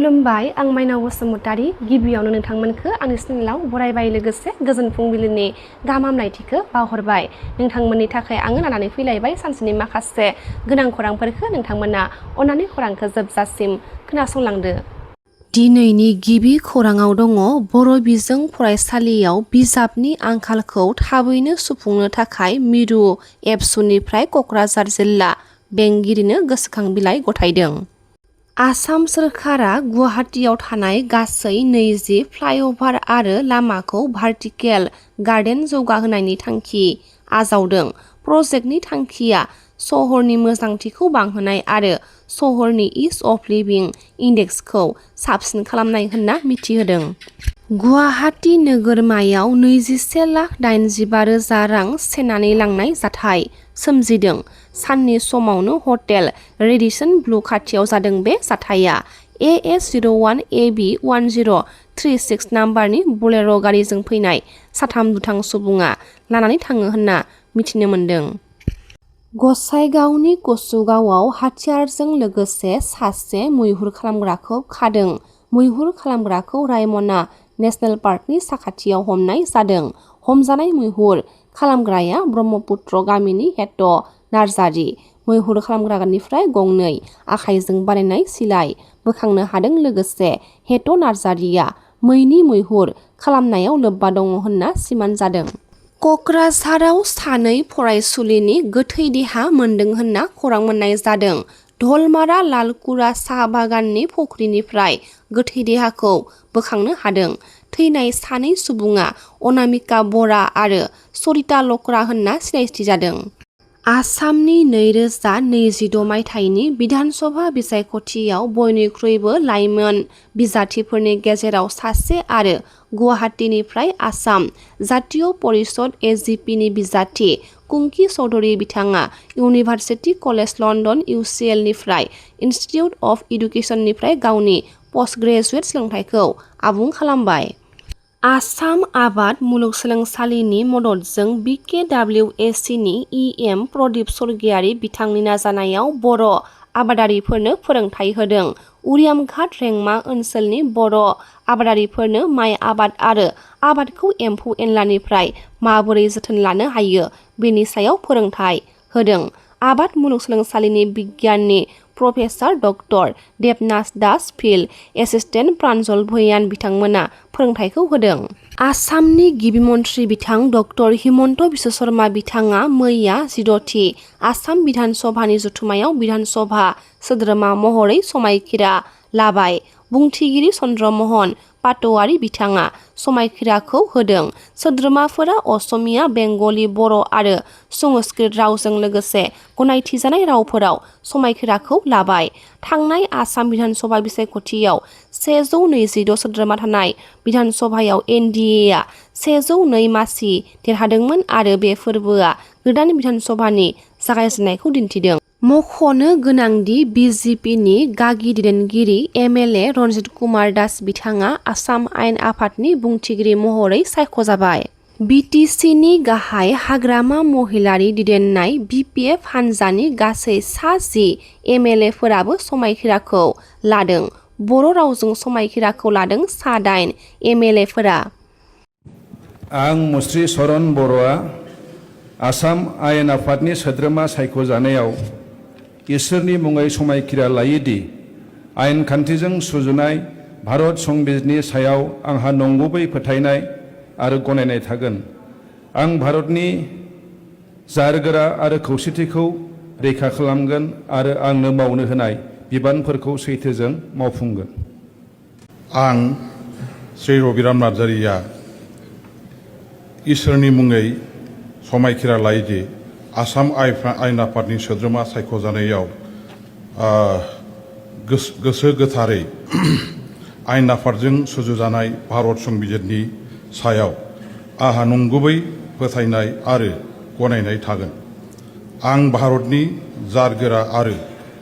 खुलुमबाय आं स्माinaoBasumatari गिबियावनो नोंथांमोनखौ आंनि चेनेलाव बरायबाय लोगोसे गोजोन फुंबिलिनि गाहाम हामलायथिखौ बावहरबाय नोंथांमोननि थाखाय आङो लानानै फैलायबाय सानसेनि माखासे गोनां खौरांफोरखौ नोंथांमोना अन्नानै खौरांखौ जोबजासिम खोनासंलांदो। दिनैनि गिबि खौराङाव दङ बर' बिजों फरायसालियाव बिजाबनि आंखालखौ थाबैनो सुफुंनो थाखाय मिरु एबसुनिफ्राय क'क्राझार जिल्ला बेंगिरिनो गोसोखां बिलाइ गथायदों। आसाम सोरखारा गुवाहाटीयाव थानाय गासै 20 फ्लाइअभार आरो लामाखौ भार्टिकेल गार्डेन जौगाहोनायनि थांखि आजावदों। प्रजेक्टनि थांखिया सहरनि मोजांथिखौ बांहोनाय आरो सहरनि इज अफ लिभिं इन्डेक्सखौ साबसिन खालामनाय होनना मिथिहोदों। गुवाहाटी नोगोरमायाव 21,80,000 रां सेनानै लांनाय जाथाय सोमजिदों। साननि समावनो हटेल रेडिसन ब्लु खाथियाव जादों बे जाथाया। AS01AB1036 नाम्बारनि बोलेर' गारिजों फैनाय साथाम दुथां सुबुङा लानानै थाङो होनना मिथिनो मोन्दों। गसाइगावनि कसुगावआव हाथियारजों लोगोसे सासे मैहुर खालामग्राखौ खादों। मैहुर खालामग्राखौ रायमना नेशनेल पार्कनि साखाथियाव हमनाय जादों। हमजानाय मैहुर खालामग्राया ब्रह्मपुत्र गामिनि हेत नार्जारी। मैहुर खालामग्रानिफ्राय गंनै आखाइजों बानायनाय सिलाइ बोखांनो हादों लोगोसे हेत नार्जारीया मैनि मैहुर खालामनायाव लोब्बा दङ होनना सिमान जादों। क'क्राझाराव सानै फरायसुलिनि गोथै देहा मोन्दों होनना खौरां मोननाय जादों। धलमारा लालकुरा साहा बागाननि फुख्रिनिफ्राय गोथै देहाखौ बोखांनो हादों। थैनाय सानै सुबुङा अनामिका बरा आरो सरिता लक्रा होनना सिनायथि जादों। आसामनि 2026 मायथाइनि बिधानसभा बिसायख'थियाव बयनिख्रुइबो लाइमोन बिजाथिफोरनि गेजेराव सासे आरो गुवाहाटीनिफ्राय आसाम जातीय परिषद AGPनि बिजाथि कुंकी चौधुरी बिथाङा इउनिभार्सिटी कलेज लण्डन UCL निफ्राय इनस्टिट्युट अफ इडुकेसननिफ्राय गावनि पस्ट ग्रेजुवेट सोलोंथाइखौ आबुं खालामबाय। आसाम आबाद मुलुगसोलोंसालिनि मददजों BKWACनि EM प्रदीप स्वर्गियारी बिथांनि नाजानायाव बर' आबादारिफोरनो फोरोंथाइ होदों। उरियामघाट रेंमा ओनसोलनि बर' आबादारिफोरनो माइ आबाद आरो आबादखौ एम्फौ एनलानिफ्राय माबोरै जोथोन लानो हायो बेनि सायाव फोरोंथाइ होदों। आबाद मुलुगसोलोंसालिनि बिगियाननि professor doctor Debnath Das field assistant Pranjal Bhuyan बिथांमोना फोरोंथाइखौ होदों। आसामनि गिबि मन्थ्रि बिथां डक्टर हिमन्त बिश्व शर्मा बिथाङा मैया 16थि आसाम बिधानसभानि जथुमायाव बिधानसभा सोद्रोमा महरै समायखिरा लाबाय। बुंथिगिरि चन्द्रमहन पाटवारी बिथाङा समायखिराखौ होदों। सोद्रोमाफोरा असमिया, बेंगलि, बर' आरो संस्कृत रावजों लोगोसे गनायथिजानाय रावफोराव समायखिराखौ लाबाय। थांनाय आसाम बिधानसभा बिसायख'थियाव 126 सोद्रोमा थानाय बिधानसभायाव NDAआ 102 मासि देरहादोंमोन आरो बे फोरबोआ गोदान बिधानसभानि जागायजेननायखौ दिन्थिदों। मख'नो गोनांदि BJPनि गागि दैदेनगिरि MLA रन्जित कुमार दास बिथाङा आसाम आयेन आफादनि बुंथिगिरि महरै सायख'जाबाय। BTCनि गाहाय हाग्रामा महिलारि दैदेननाय BPF हानजानि गासै सा 10 MLAफोराबो समायखिराखौ लादों। बर' रावजों समायखिराखौ लादों सा 8 MLAफोरा। आं मुस्रि चरण बर'आ आसाम आयेन आफादनि सोद्रोमा सायख'जानायाव इसोरनि मुङै समायखिरा लायोदि आयेन खान्थिजों सुजुनाय भारत संबिजितनि सायाव आंहा नंगुबै फोथायनाय आरो गनायनाय थागोन। आं भारतनि जारगोरा आरो खौसेथिखौ रैखा खालामगोन आरो आंनो मावनो होनाय बिबानफोरखौ सैथोजों मावफुंगोन। आं श्री रबिराम नार्जारिया इसोरनि मुङै समायखिरा लायोदि आसाम आयेन आफादनि सोद्रोमा सायख'जानायाव गोसो गोथारै आयेन आफादजों सुजुजानाय भारत संबिजितनि सायाव आंहा नंगुबै फोथायनाय आरो गनायनाय थागोन। आं भारतनि जारगोरा आरो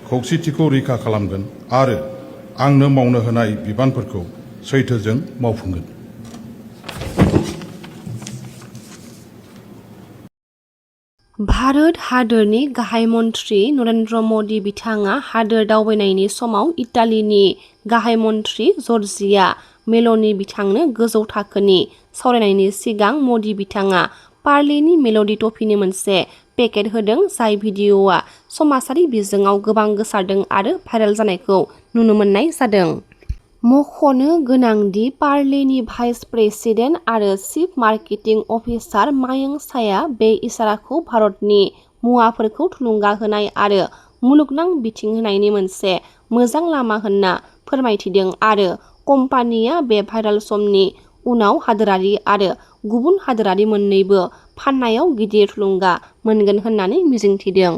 खौसेथिखौ रैखा खालामगोन आरो आंनो मावनो होनाय बिबानफोरखौ सैथोजों मावफुंगोन। भारत हादोरनि गाहाय मन्थ्रि नरेन्द्र मदि बिथाङा हादोर दावबायनायनि समाव इटालीनि गाहाय मन्थ्रि जर्जिया मेल'नी बिथांनो गोजौ थाखोनि सावरायनायनि सिगां मदि बिथाङा पार्लेनि मेल'डि टफिनि मोनसे पेकेट होदों, जाय भिडिअ'आ समाजारि बिजोङाव गोबां गोसारदों आरो भाइरेल जानायखौ नुनो मोननाय जादों। मख'नो गोनांदि पार्लेनि भाइस प्रेसिडेन्ट आरो चिफ मार्केटिं अफिसार मायंक साया बे इसाराखौ भारतनि मुवाफोरखौ थुलुंगा होनाय आरो मुलुगनां बिथिं होनायनि मोनसे मोजां लामा होनना फोरमायथिदों आरो कम्पानिया बे भाइरेल समनि उनाव हादोरारि आरो गुबुन हादोरारि मोन्नैबो फाननायाव गिदिर थुलुंगा मोनगोन होननानै मिजिंथिदों।